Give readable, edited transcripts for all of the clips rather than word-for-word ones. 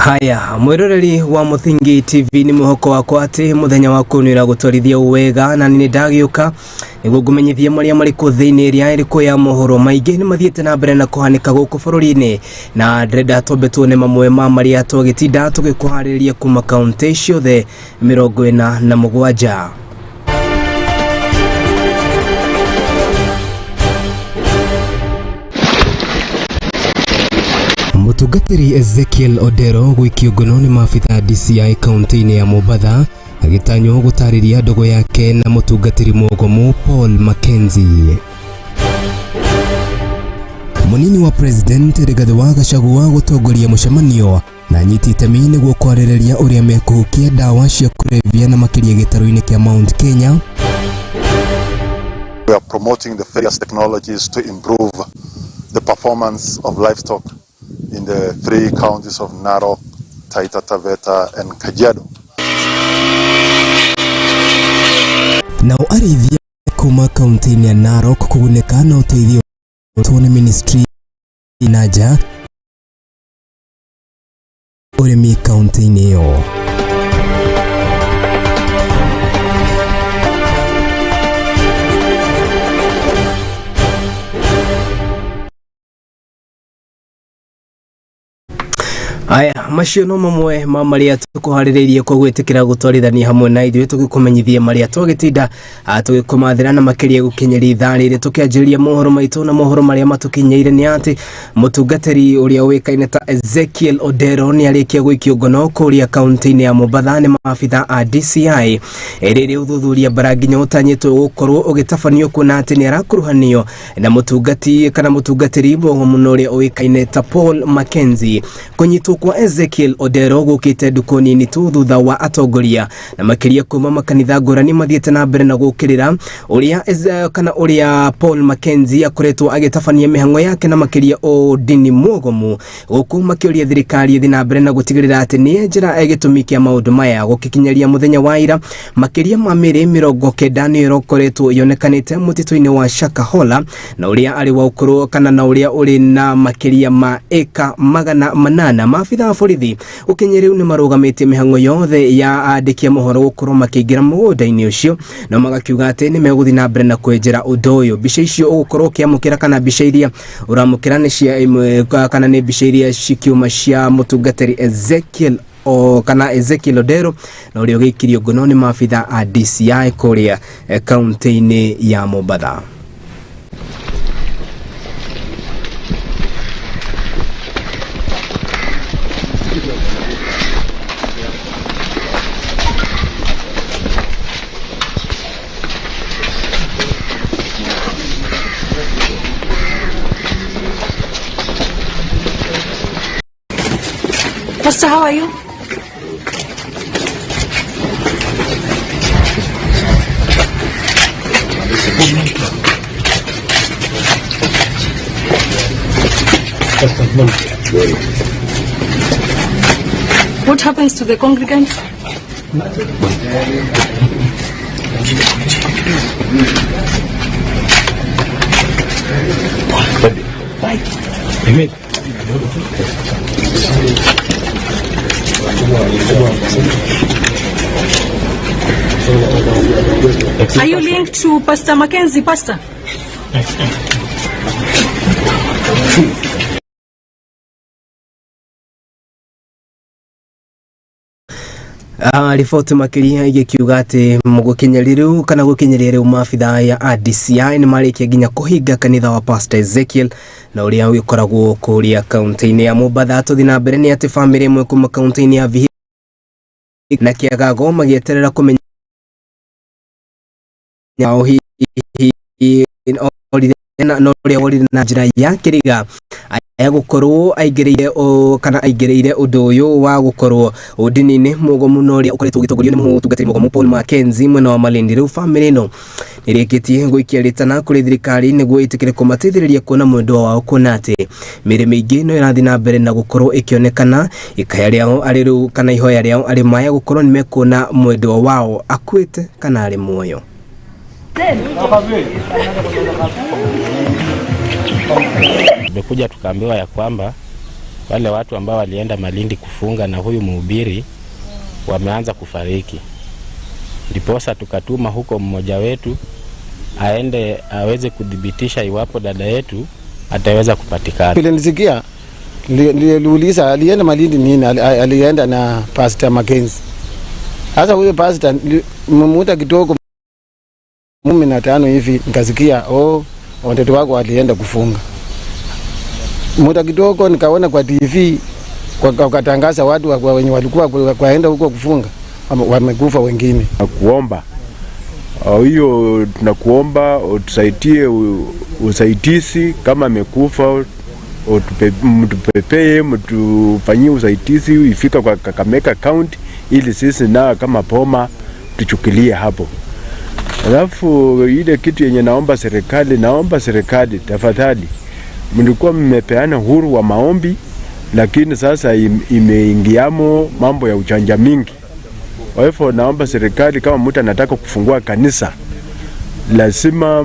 Haya, mwiroreri wa Muthingi TV, ni muhoko wakwa ati muthenya waku ni uragutwarithia wega, na ni ndagiuka niguo ngumenyithie maria mariku thiini ria iriku ya mohoro. Maingi ni mathiete na mbere na kuhanika guku bururi-ini, na ndĩrenda twambe tuone mamwe ma maria twagitinda tugikuharĩrĩria kuma kaunti ciothe 47. Mũtungatĩri Ezekiel Odero gũikio ngono nĩ maabitha DCI kaunti-inĩ ya Mombatha, agĩtanywo gũtarĩria ndũgũ yake na mũtungatĩri mũgomu Paul Mackenzie. Mũnini wa President Rigathi wa Gachagua gũtongoria mũcemanio na anyiti itemi nĩguo kwarĩrĩria ũrĩa mekũhukia ndawa cia kũrebia na makĩria gĩtarũ-inĩ kĩa Mount Kenya. We are promoting the various technologies to improve the performance of livestock in the three counties of Narok, Taita Taveta and Kajiado. Nao arĩithia kuma kaunti-inĩ ya Narok kũgunĩka na ũteithio nĩ ministry na nja ũrĩmi kaunti-inĩ ĩyo. Aya macio no mamwe ma marĩa tũkũharĩrĩirie kwa gwĩtĩkĩra gũtwarithania hamwe na ithuĩ, tũgĩkũmenyithia marĩa twagĩtinda tũgĩkũmathĩra na makĩria gũkinyĩria ithaa rĩrĩ. Tũkĩanjĩrĩria mohoro maitũ na mohoro marĩa matũkinyĩire nĩ atĩ mũtungatĩri ũrĩa ũĩkaine ta Ezekiel Odero nĩ arĩkia gũikio ngono kũrĩa kaunti-inĩ ya Mombatha nĩ maabitha a DCI. Rĩrĩ ũthuthuria bara nginya ũtanyĩtwo gũkorwo ũgĩtabanio kuona atĩ nĩ arakuruhanio na mũtungati kana mũtungatĩri mũno ũrĩa ũĩkaine ta Paul Mackenzie. Kũnyitwo kwa Ezekiel Odero gũkĩte ndukũ nini tu thutha wa atongoria na makĩria kuma makanitha ngũrani mathiĩte na mbere na gũkĩrĩra ũrĩa kana ũrĩa Paul Mackenzie akoretwo agĩtabania mĩhang'o yake na makĩria ũndini mwogomu, gũkũ makĩũria thirikari ĩthiĩ na mbere na gũtigĩrĩra atĩ nĩ njĩra gĩtũmi kĩa maũndũ maya. Gũgĩkinyaria mũthenya wa ira, makĩria ma mĩrĩ 90 nĩyo ĩrokoretwo yonekanĩte mũtitũ-inĩ wa Shakahola, na ũrĩa arĩ wa ũkũrũ kana na ũrĩa ũrĩ na makĩria ma ĩka 800. Maabitha a borithi gũkinyia rĩu nĩ marũgamĩtie mĩhang'o yothe ya andĩki a mohoro gũkorwo makĩingĩra mũgũnda-inĩ ũcio, na magakiuga atĩ nĩ megũthiĩ na mbere na kwenjera ũndũ ũyũ. Mbica icio ũgũkorwo ũkĩamũkĩra kana mbica iria ũramũkĩra nĩ cia ĩmwe kana nĩ mbica iria cikiuma cia mũtungatĩri Ezekiel o kana Ezekiel Odero, na ũrĩa ũgĩikirio ngono nĩ maabitha a DCI kũrĩa kaunti-inĩ ya Mombatha. Pastor, how are you? What happens to the congregants? Are you linked to Pastor Mackenzie, Pastor? Riboti makĩria igĩkiuga atĩ gũkinyĩria rĩu kana gũkinyĩria rĩu maabitha ya DCI nĩ marĩkia nginya kũhinga kanitha wa Pastor Ezekiel na ũrĩa ũgĩkoragwo kũrĩa kaunti-inĩ ya Mombatha. Tũthiĩ na mbere nĩ atĩ bamĩrĩ ĩmwe kuma kaunti-inĩ ya Vihiga na Kĩagago magĩeterera kũmenya hihi orire na ũrĩa worire na njĩra ya kĩriga gũkorwo aingĩrĩire kana aingĩrĩire ũndũ ũyũ wa gũkorwo ũndini-inĩ mũgomu na ũrĩa ũkoretwo ũgĩtongorio nĩ mũtungatĩri mũgomu Paul Mackenzie mwena wa Malindi. Rĩu bamĩrĩ ĩno nĩrĩkĩtie gũikia rĩtana kũrĩ thirikari nĩguo ĩtĩkĩre kũmateithĩrĩria kuona mwendwa wao, kuona atĩ mĩrĩ mĩingĩ no ĩrathiĩ na mbere na gũkorwo ĩkĩonekana. Ikaya rĩao arĩ rĩu kana ihoya rĩao arĩ maya gũkorwo nĩ mekuona mwendwa wao akuĩte kana arĩ muoyo. Tumekuja tukaambiwa ya kwamba Wale watu ambao walienda Malindi kufunga na huyu mhubiri wameanza kufariki, ndiposa tukatuma huko mmoja wetu aende aweze kuthibitisha iwapo dada yetu ataweza kupatikana. Vile nilisikia niliuliza alienda Malindi nini, alienda na Pastor Mackenzie. Sasa huyo pastor muda kidogo 15 hivi nikasikia, oh, watoto wako walienda kufunga. Muda kidogo nikaona kwa TV wakatangaza watu wenye walikuwa kwaenda huko kufunga wamekufa wengine. Kuomba hiyo, tunakuomba utusaidie usaidizi, kama amekufa mtupepee, mtufanyie usaidizi ifika kwa Kakamega County, ili sisi na kama boma tuchukulie hapo. Alafu ile kitu yenye naomba serikali tafadhali, mlikuwa mmepeana uhuru wa maombi, lakini sasa imeingiamo mambo ya ujanja mingi. Kwa hivyo naomba serikali, kama mtu anataka kufungua kanisa, lazima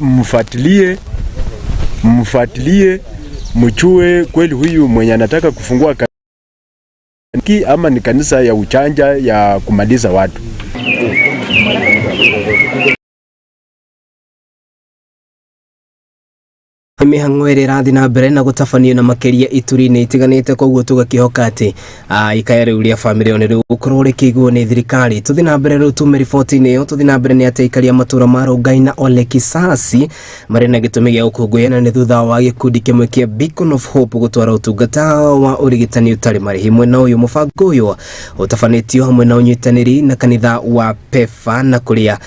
mfuatilie, mjue kweli huyu mwenye anataka kufungua kanisa ama ni kanisa ya ujanja ya kumaliza watu. Mĩhang'o ĩrĩa ĩrathiĩ na mbere na gũtabanio na makĩria ituri-inĩ itiganĩte, koguo tũgakĩhoka atĩ ikaya rĩu rĩa bamĩrĩ ĩyo nĩ rĩgũkorwo rĩkĩiguo nĩ thirikari. Tũthiĩ na mbere rĩu tume riboti-inĩ ĩyo, tũthiĩ na mbere nĩ atĩ aikari a matũra ma Rongai na Ole Kisasi marĩ na gĩtũmi gĩa gũkũngũĩra nĩ thutha wa gĩkundi kĩmwe kĩa Beacon of Hope gũtwara ũtungata wa ũrigitani ũtarĩ marĩhi mwena ũyũ. Mũbango ũyũ ũtabanĩtio hamwe na ũnyitanĩri na kanitha wa PEFA na kũrĩa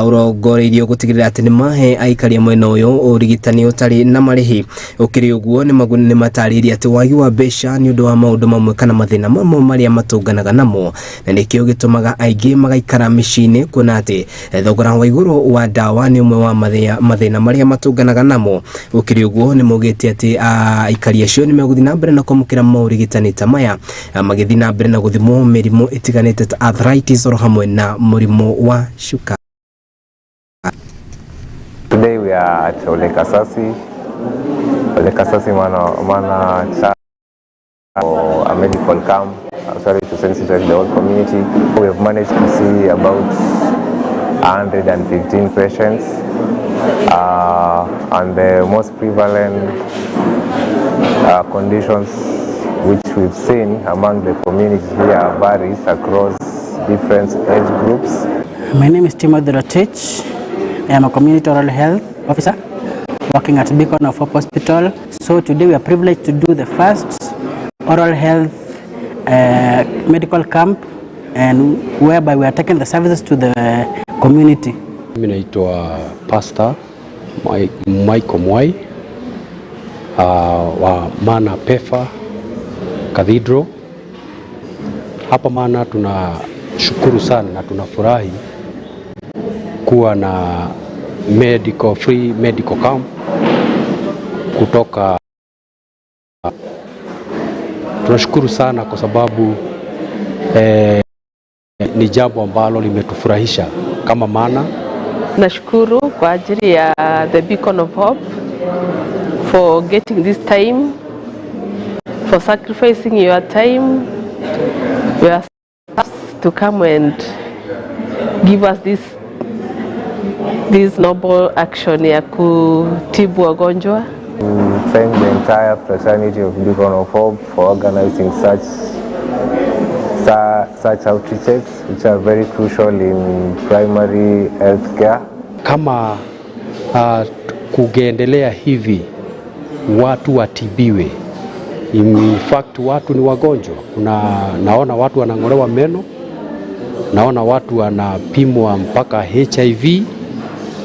ũrongoreirio gũtigĩrĩra atĩ nĩ mahe aikari a mwena ũyũ ũrigitani ũtarĩ na marĩhi. Ũkĩrĩ ũguo nĩ matarĩirie atĩ wagi wa mbeca nĩ ũndũ wa maũndũ mamwe kana mathĩna mamwe marĩa matũnganaga namo, na nĩkĩo gĩtũmaga aingĩ magaikara mĩciĩ-inĩ, kuona atĩ thogora wa igũrũ wa ndawa nĩ ũmwe wa mathĩna marĩa matũnganaga namo. Gũkĩrĩ ũguo nĩ maugĩte atĩ aikari acio nĩ megũthiĩ na mbere na kwamũkĩra maũrigitani ta maya, magĩthiĩ na mbere na gũthimwo mĩrimũ ĩtiganĩte ta arthritis oro hamwe na mũrimũ wa cukari. Today we are at Ole Kasasi, Ole Kasasi Mana Church for a medical camp, sorry, to sensitize the whole community. We have managed to see about 115 patients, and the most prevalent conditions which we've seen among the community here varies across different age groups. My name is Timothy Rotich. I am a community oral health officer working at Beacon of Hope Hospital. So today we are privileged to do the first oral health medical camp, and whereby we are taking the services to the community. Mimi naitwa Pastor Michael Mwai wa Mana Pefa Cathedral. Hapa Mana tunashukuru sana na tunafurahi kuwa na medical free medical camp kutoka. Tunashukuru sana kwa sababu ni jambo ambalo limetufurahisha kama Mana. Nashukuru kwa ajili ya the Beacon of Hope for getting this time, for sacrificing your time, your staffs to come and give us this noble action ya kutibu wagonjwa. Thank the entire fraternity of Beacon of Hope for organizing such outreaches, which are very crucial in primary health care. Kama kungeendelea hivi watu watibiwe. In fact watu ni wagonjwa. Kuna naona watu wanang'olewa meno, naona watu wanapimwa mpaka HIV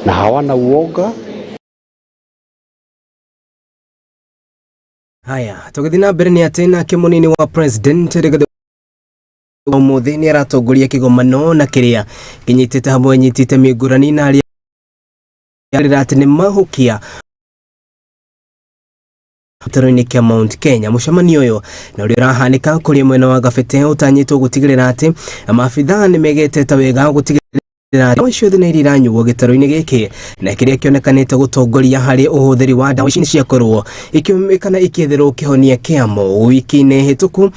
na hawana uoga. Haya, tũgĩthiĩ na mbere nĩ atĩ nake mũnini wa president Rigathi ũmũthĩ nĩ aratongoria kĩgomano na kĩrĩa kĩnyitĩte hamwe nyitĩte mĩngũrani na arĩa atĩ nĩ mahukia gĩtarũ-inĩ kĩa Mount Kenya. Mũcemanio ũyũ na ũrĩa ũrahanĩka kũrĩa mwena wa Gabete ũtanyĩtwo gũtigĩrĩra atĩ maabithaa nĩ megetete wega gũtigĩrĩra Ndawa ciothe na iria iranyuo gĩtarũ-inĩ gĩkĩ na kĩrĩa kĩonekanĩte gũtongoria harĩ ũhũthĩri wa ndawa ici ciakorwo ikĩonekana ikĩetherwo kĩhonia kĩamo. Wiki-inĩ hĩtũku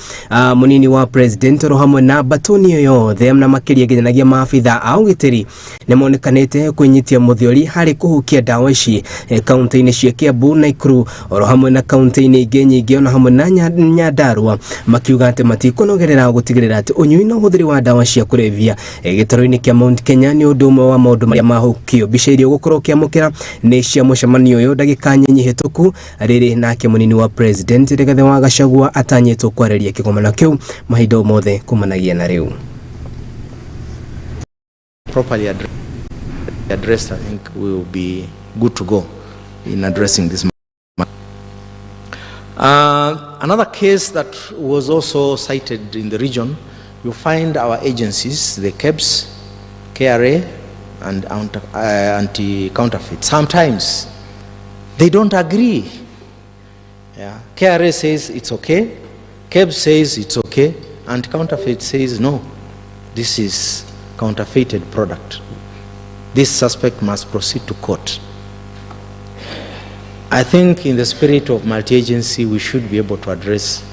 mũnini wa president oro hamwe na mbatoni ĩyo yothe na makĩria nginyanagia maabitha a ũgitĩri nĩmonekanĩte kwĩnyitia mũthiori harĩ kũhukia ndawa ici kaunti-inĩ cia Kiambu, Nakuru oro hamwe na kaunti-inĩ ingĩ nyingĩ ona hamwe na Nyandarua, makiuga atĩ matikũnogerera gũtigĩrĩra atĩ ũnyui na ũhũthĩri wa ndawa cia kũrebia gĩtarũ-inĩ kĩa Mount Kenya nĩ ũndũ ũmwe wa maũndũ marĩa mahukio. Mbica iria ũgũkorwo ũkĩamũkĩra nĩ cia mũcemanio ũyũ ndagĩka nyinyi hĩtũku rĩrĩ nake mũnini wa president Rigathĩ wa Gachagua atanyĩtwo kwarĩria kĩgomano kĩu mahinda o mothe kumanagia na rĩu. Properly addressed, I think we will be good to go in addressing this. Another case that was also cited in the region, you find our agencies, the KEBS, KRA, and anti-counterfeit. Sometimes they don't agree. Yeah. KRA says it's okay, KEBS says it's okay, anti-counterfeit says no, this is counterfeited product. This suspect must proceed to court. I think in the spirit of multi-agency, we should be able to address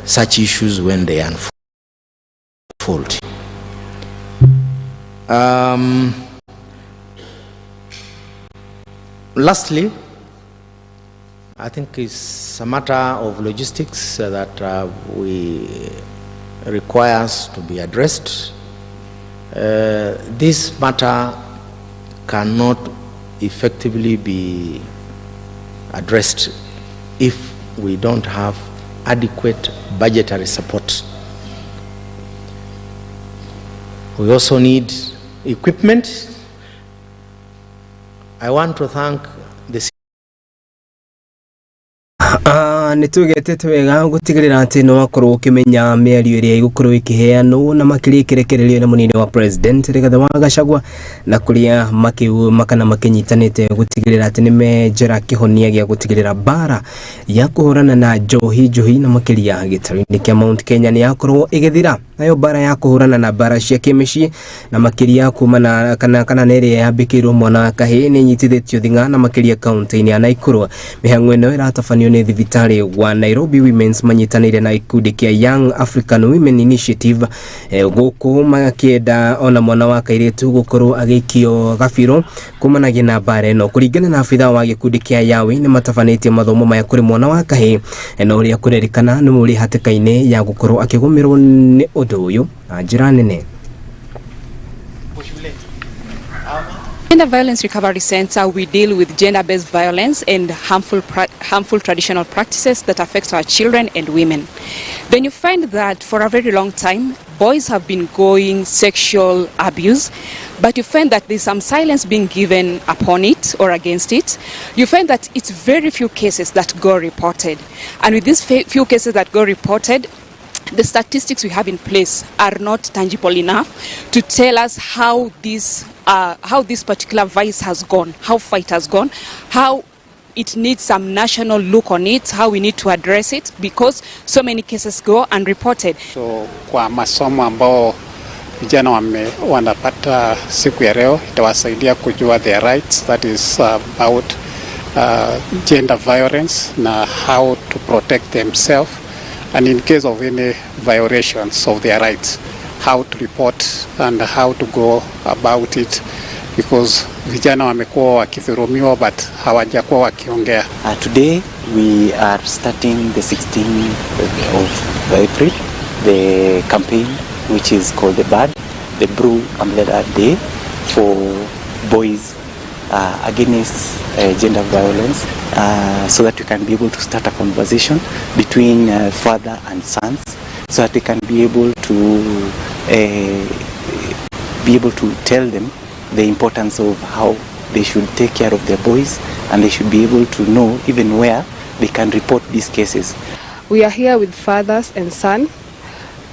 such issues when they unfold. Lastly, I think it's a matter of logistics that we requires to be addressed. This matter cannot effectively be addressed if we don't have adequate budgetary support. We also need equipment. I want to thank the Nĩ twĩgetete wega gũtigĩrĩra atĩ nĩ wakorwo ũkĩmenya mĩario ĩrĩa ĩgũkorwo ĩkĩheanwo na makĩria ĩkĩrekererio nĩ mũnini wa president Rigathĩ wa Gachagua na kũrĩa makana makĩnyitanĩte gũtigĩrĩra atĩ nĩ menjera kĩhonia gĩa gũtigĩrĩra mbara ya kũhũrana na njohi njohi na makĩria gĩtarũ-inĩ kĩa Mount Kenya nĩ yakorwo ĩgĩthira. Nayo mbara ya kũhũrana na mbara cia kĩmĩciĩ na makĩria kumana kana na ĩrĩa yambĩkĩirwo mwana wa kahĩĩ nĩ inyitithĩtio thing'a na makĩria kaunti-inĩ ya Nakuru. Mĩhang'o ĩno ĩratabanio nĩ thibitarĩ wa Nairobi Women's manyitanĩire na ikundi kĩa Young African Women Initiative gũkũ makĩenda ona mwana wa kairĩtu gũkorwo agĩikio gabiro kumanagia na mbara ĩno. Kũringana na abithaa wa gĩkundi kĩa Yawi nĩ matabanĩtie mathomo maya kũrĩ mwana wa kahĩĩ na ũrĩa kũrerĩkana nĩ ũrĩ hatĩka-inĩ ya gũkorwo akĩgũmĩrwo nĩ ũndũ ũyũ na njĩra nene. Gender Violence Recovery Center, we deal with gender-based violence and harmful traditional practices that affect our children and women. Then you find that for a very long time, boys have been going sexual abuse, but you find that there's some silence being given upon it or against it. You find that it's very few cases that go reported. And with these few cases that go reported, the statistics we have in place are not tangible enough to tell us how this particular vice has gone, how far it has gone, how it needs some national look on it, how we need to address it, because so many cases go unreported. So kwa masomo ambao vijana wanapata siku ya leo itawasaidia kujua their rights, that is about gender violence na how to protect themselves, and in case of any violations of their rights, how to report and how to go about it, because vijana wamekuwa wakidhulumiwa but hawajakuwa wakiongea. Today we are starting the 16th of April, the campaign which is called the BAD, the Blue Umbrella Day for boys against gender violence, so that we can be able to start a conversation between father and sons, so that they can be able to tell them the importance of how they should take care of their boys, and they should be able to know even where they can report these cases. We are here with fathers and sons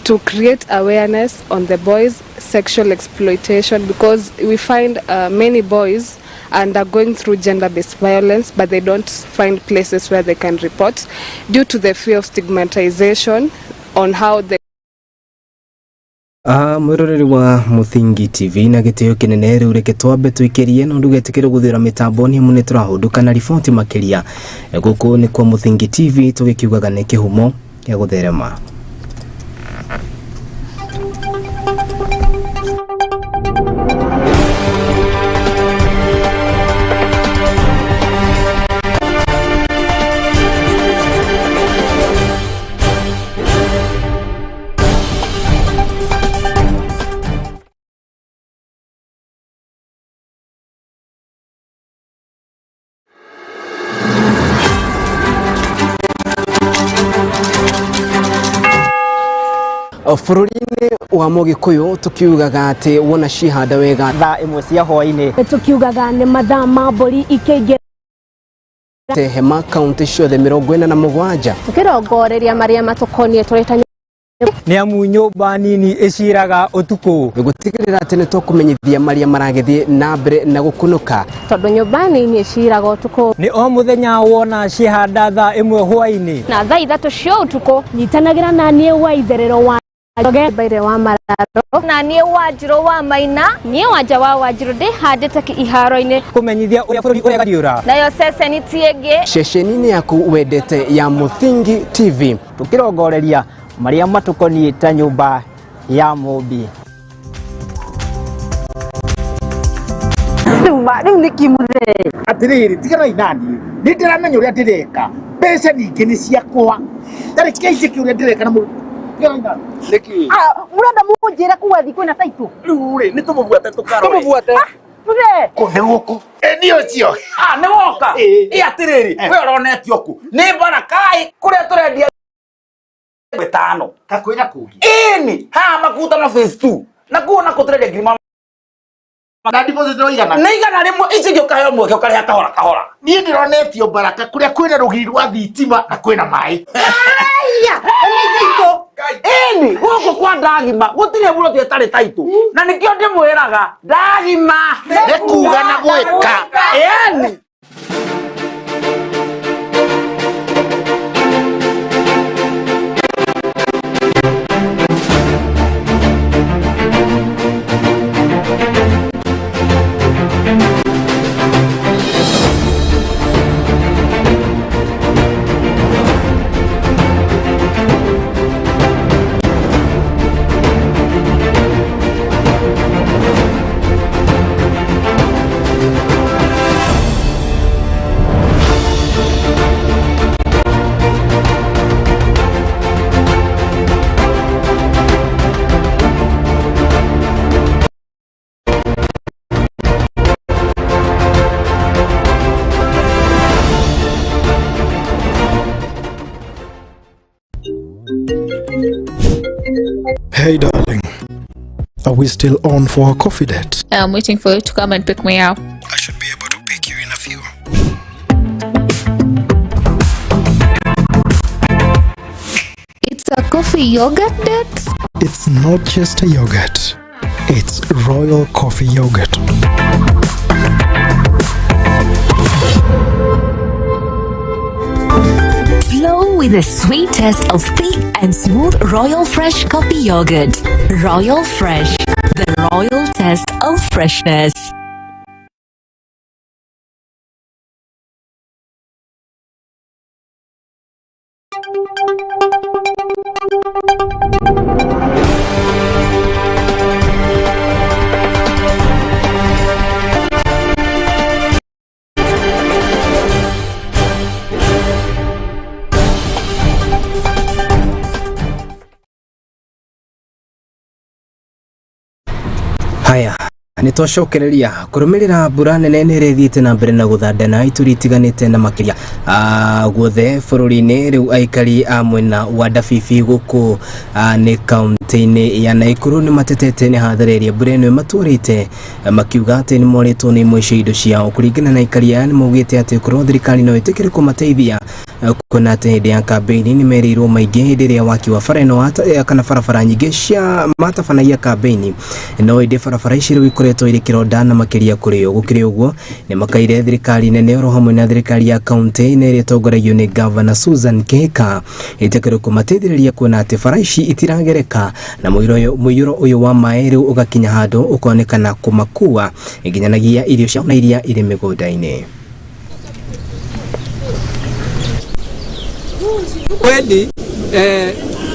to create awareness on the boys' sexual exploitation, because we find many boys and are going through gender-based violence, but they don't find places where they can report due to the fear of stigmatization on how the Mwĩroreri wa Mũthingi TV na gĩtĩo kĩnene, rĩu reke twambe tũikĩrie no ndũgetĩkĩre gũthĩra mĩtambo nĩ amu nĩ tũrahũndũka na riboti makĩria. Gũkũ nĩ kwa Mũthingi TV, tũgĩkiugaga nĩ kĩhumo gĩa gũtherema. Bũrũri-inĩ wa Mũgĩkũyũ tũkiugaga atĩ wona cihanda wega thaa 1 cia hwaĩ-inĩ. Tũkiugaga nĩ mathaa ma mbũri ikĩingĩra hema kaunti ciothe 47. Tũkĩrongoreria marĩa matũkoniĩ tũrĩ ta Nĩ amu nyũmba nini ĩciraga ũtukũ. Gũtigĩrĩra atĩ nĩ tũkũmenyithia marĩa maragĩthiĩ na mbere na gũkunũka. Tondũ nyũmba nini ĩciraga ũtukũ. Nĩ o mũthenya wona cihanda thaa 1 hwaĩ-inĩ na thaa 3 cia ũtukũ. Nyitanagĩra na niĩ wa itherero wa Njoge wa Mararo na niĩ Wanjirũ wa Maina. Niĩ Wanja wa Wanjirũ ndĩhandĩte iharo-inĩ kũmenyithia ũrĩa bũrũri ũregariũra. Nayo ceceni ti ĩngĩ ceceni-inĩ yaku wendete ya Mũthingi TV, tũkĩrongoreria marĩa matũkoniĩ ta nyũmba ya mũmbi. Rĩu nĩ kĩmũthee. Atĩrĩrĩ, tiganai naniĩ, nĩ ndĩramenya ũrĩa ndĩreka, mbeca ningĩ nĩ ciakwa, ndarĩ kĩnjĩke ũrĩa ndĩreka na mũndũ. Tiganai naniĩ. Nĩkĩ? Mũrenda mũnjĩre kuga thi kwĩna taitũ? Rĩu rĩ, nĩ tũmũbuate tũkarore. Tũmũbuate. Mũthee. Kũ nĩ gũkũ? Ĩ nĩ ũcio. Nĩ woka. Ĩ atĩrĩrĩ, we ũronetio kũ? Nĩ Barakai kũrĩa tũrendia 5,000. Kakwĩra kũngĩ. Ĩni, haha Makutano phase 2. Na kũu nako tũrendia ngiri na deposit no igana. Nĩ 100, ici ingĩ ũkaheo mweke ũkarĩha kahora kahora. Niĩ ndĩronetio Baraka kũrĩa kwĩna rũgiri rwa thitima na kwĩna maĩ. Aya, nĩ taitũ. Ĩni, gũkũ kwa Ndagima gũtirĩ mũroti ĩtarĩ taitũ. Na nĩkĩo ndĩmwĩraga Ndagima nĩ kuga na gwĩka. Ĩni. Hey darling, are we still on for a coffee date? I'm waiting for you to come and pick me up. I should be able to pick you in a few. It's a coffee yogurt date? It's not just a yogurt. It's Royal Coffee Yogurt. Flow with the sweet taste of thick and smooth Royal Fresh Coffee Yogurt. Royal Fresh, the royal taste of freshness. Haya, nĩ twacokereria kũrũmĩrĩra mbura nene nĩ ĩrĩthiĩte na mbere na gũthandana ituri itiganĩte na makĩria guothe bũrũri-inĩ. Rĩu aikari a mwena wa Ndabibi gũkũ nĩ kaunti-inĩ ya Naikuru nĩ matetete nĩ hathara ĩrĩa mbura ĩno ĩmatwarĩte, makiuga atĩ nĩ morĩtwo nĩ imwe cia indo ciao. Kũringana na aikari aya, nĩ maugĩte atĩ korwo thirikari no ĩtĩkĩre kũmateithia Kuona atĩ hĩndĩ ya kambĩini nĩ merĩirwo maingĩ hĩndĩ ĩrĩa waki wa bara ĩno kana barabara nyingĩ cia matabanagia kambĩini, no ĩndĩ barabara ici rĩu ikoretwo irĩ kĩronda na makĩria kũrĩ o. Gũkĩrĩ ũguo nĩ makaire thirikari nene oro hamwe na thirikari ya kaunti na ĩrĩa ĩtongoragio nĩ Gavana Susan Kihika ĩtĩkĩrwo kũmateithĩrĩria kuona atĩ bara ici itiragereka na mũiyũro ũyũ wa maĩ rĩu ũgakinya handũ ũkonekana kũmakua nginyanagia irio ciao na iria irĩ mĩgũnda-inĩ. Kweli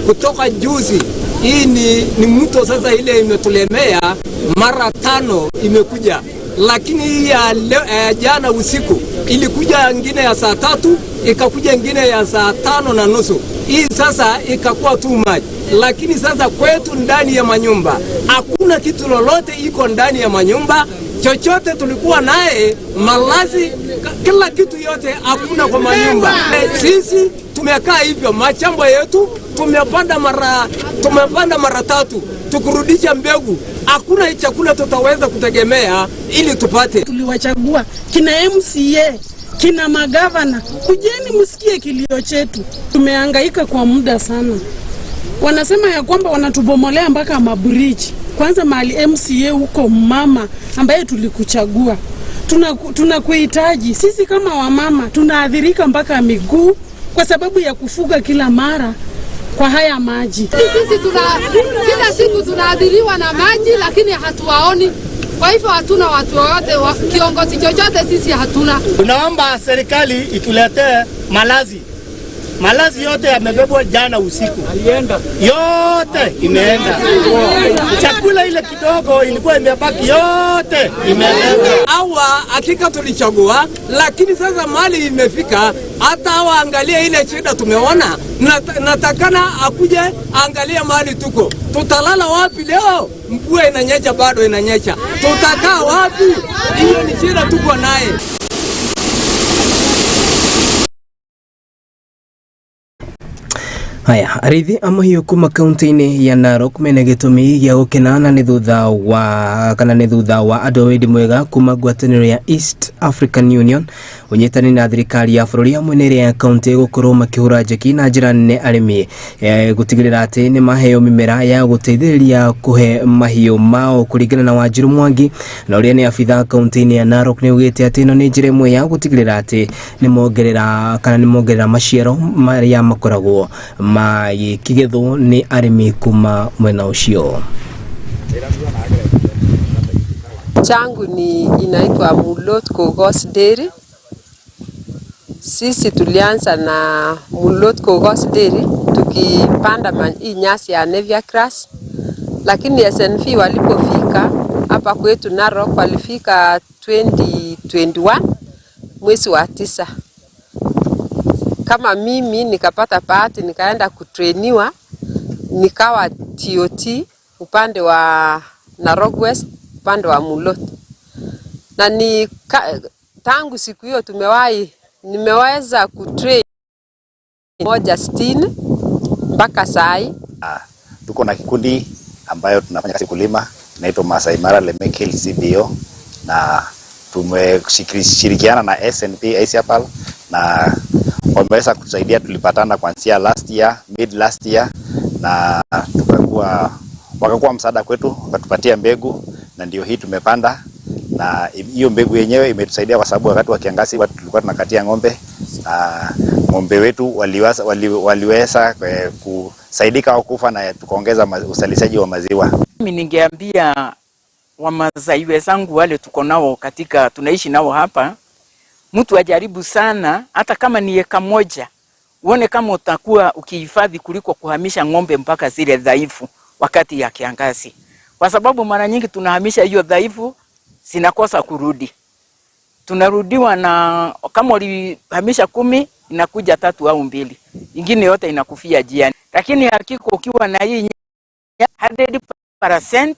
kutoka juzi hii ni mto sasa ile imetulemea mara 5 imekuja, lakini hii ya jana usiku ilikuja ingine ya saa 3, ikakuja ingine ya saa 5:30. Hii sasa ikakuwa too much. Lakini sasa kwetu ndani ya manyumba hakuna kitu lolote iko ndani ya manyumba, chochote tulikuwa naye malazi, kila kitu yote hakuna kwa manyumba. Sisi tumekaa hivyo, mashamba yetu tumepanda mara 3 tukurudisha mbegu, hakuna chakula tutaweza kutegemea ili tupate. Tuliwachagua kina MCA, kina magavana, kujeni msikie kilio chetu. Tumehangaika kwa muda sana. Wanasema ya kwamba wanatubomolea mpaka mabriji. Kwanza mahali MCA huko, mama ambaye tulikuchagua, tunakuhitaji. Sisi kama wamama tunaathirika mpaka miguu kwa sababu ya kufuga kila mara kwa haya maji. Sisi kila siku tunaadhiriwa na maji, lakini hatuwaoni. Kwa hivyo hatuna watu wote, kiongozi chochote sisi hatuna. Tunaomba serikali ituletee malazi. Malazi yote yamebebwa jana usiku. Yote imeenda. Chakula ile kidogo ilikuwa imebaki yote imeenda. Hawa hakika tulichagua, lakini sasa mali imefika, hata hawa angalia ile shida tumeona. Natakana akuje angalia mali tuko. Tutalala wapi leo? Mvua inanyesha, bado inanyesha. Tutakaa wapi? Hiyo ni shida tuko naye. Haya, arĩithi a mahiũ kuma kaunti-inĩ ya Narok mena gĩtũmi gĩa gũkena na nĩ thutha wa kana nĩ thutha wa andũ a wendi mwega kuma ngwatanĩro ya East African Union ũnyitani na thirikari ya bũrũri hamwe na ĩrĩa ya kaunti gũkorwo makĩhũra njeki na njĩra nene arĩmi gũtigĩrĩra atĩ nĩ maheo mĩmera ya gũteithĩrĩria kũhe mahiũ mao. Kũringana na Wanjiru Mwangi na ũrĩa nĩ abitha kaunti-inĩ ya Narok nĩ augĩte atĩ ĩno nĩ njĩra ĩmwe ya gũtigĩrĩra atĩ nĩ mongerera kana nĩ mongerera maciaro marĩa makoragwo magĩkĩgethwo nĩ arĩmi kuma mwena ũcio. Changu ni inaitwa Mulot Kogos Dairy. Sisi tulianza na Mulot Kogos Dairy tukipanda hii nyasi ya Napier grass, lakini SNV walipofika hapa kwetu Narok walifika 2021 mwezi wa 9. Kama mimi nikapata bahati nikaenda kutrainiwa, nikawa TOT upande wa Narok West, upande wa Mulot. Na ni tangu siku hiyo nimeweza kutrain 160 mpaka sai. Tuko na kikundi ambayo tunafanya kazi kulima inaitwa Masai Mara Lemek Hill CBO, na tumeshirikiana na SNP ICPAL na wameweza kutusaidia. Tulipatana kuanzia last year, mid last year, na wakakuwa msaada kwetu, wakatupatia mbegu na ndio hii tumepanda. Na hiyo mbegu yenyewe imetusaidia kwa sababu wakati wa kiangazi watu tulikuwa tunakatia ng'ombe, na ng'ombe wetu waliweza kusaidika au kufa, na tukaongeza uzalishaji wa maziwa. Mimi ningeambia Wamasai wenzangu wale tuko nao katika tunaishi nao hapa, mtu ajaribu sana, hata kama ni eka moja, uone kama utakuwa ukihifadhi kuliko kuhamisha ng'ombe mpaka zile dhaifu wakati ya kiangazi. Kwa sababu mara nyingi tunahamisha hiyo dhaifu, zinakosa kurudi. Tunarudiwa na kama ulihamisha 10 inakuja 3 au 2. Ingine yote inakufia jiani. Lakini hakika ukiwa na hii 100%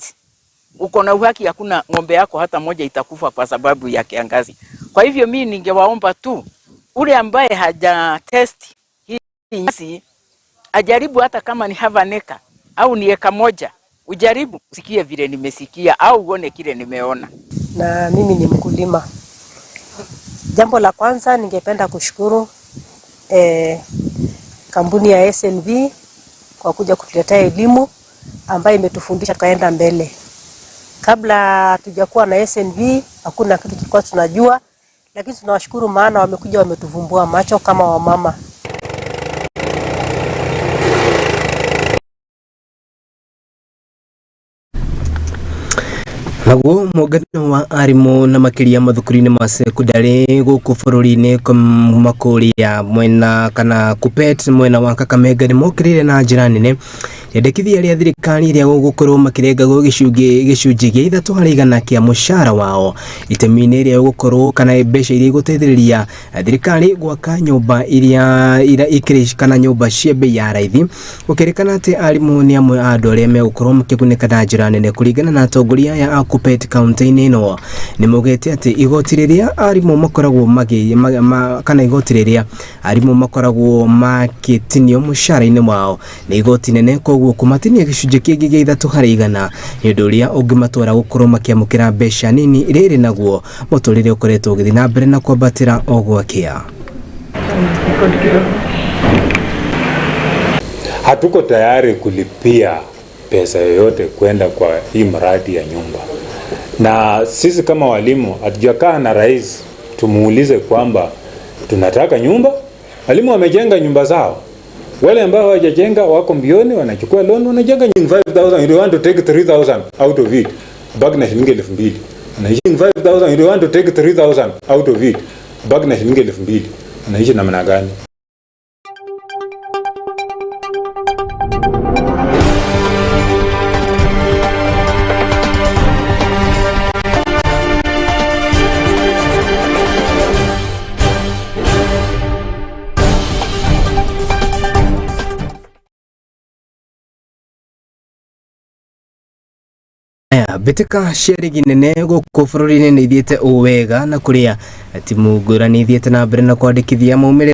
uko na uhaki, hakuna ng'ombe yako hata moja itakufa kwa sababu ya kiangazi. Kwa hivyo mimi ningewaomba tu ule ambaye haja test hii nyasi ajaribu, hata kama ni havaneka au ni eka moja, ujaribu usikie vile nimesikia au uone kile nimeona. Na mimi ni mkulima. Jambo la kwanza ningependa kushukuru kampuni ya SNV kwa kuja kutuletea elimu ambayo imetufundisha tukaenda mbele. Kabla hatujakuwa na SNV hakuna kitu tulikuwa tunajua, lakini tunawashukuru maana wamekuja wametuvumbua macho kama wamama. Naguo mũngano wa arimũ na makĩria mathukuru-inĩ ma sekondari gũkũ bũrũri-inĩ kuma kũrĩa mwena kana KUPPET mwena wa Kakamega nĩ mokĩrĩire na njĩra nene rĩendekithia rĩa thirikari rĩa gũkorwo makĩrengagwo gĩcunjĩ gĩa 3% kĩa mũcara wao itemi-inĩ rĩa gũkorwo kana mbeca iria igũteithĩrĩria thirikari gwaka nyũmba iria ikĩrĩ kana nyũmba cia bei ya raithi. Gũkĩrĩkana atĩ arimũ nĩ amwe a andũ arĩa megũkorwo makĩgunĩka na njĩra nene kũringana na atongoria aya a KUPPET kaunti-inĩ ĩno nĩ maugĩte atĩ igoti rĩrĩa arimũ makoragwo magĩ kana igoti rĩrĩa arimũ makoragwo makĩtinio mũcara-inĩ wao nĩ igoti nene, koguo kũmatinia gĩcunjĩ kĩngĩ gĩa 3% nĩ ũndũ ũrĩa ũngĩmatwara gũkorwo makĩamũkĩra mbeca nini rĩrĩ naguo mũtũrĩre ũkoretwo ũgĩthiĩ na mbere na kwambatĩra o gwakĩa. Hatuko tayari kulipia pesa yoyote kwenda kwa hii mradi ya nyumba, na sisi kama walimu hatujakaa na rais tumuulize kwamba tunataka nyumba. Walimu wamejenga nyumba zao, wale ambao hawajajenga wako mbioni, wanachukua loan wanajenga nyumba 5000, you want to take 3000 out of it, baki na shilingi 2000. Anaishi 5000, you want to take 3000 out of it, baki na shilingi 2000. Anaishi namna gani? Mbĩtĩka cia rigi nene gũkũ bũrũri-inĩ nĩ ithiĩte ũũ wega na kũrĩa timu ngũrani ithiĩte na mbere na kwandĩkithia maumĩrĩra.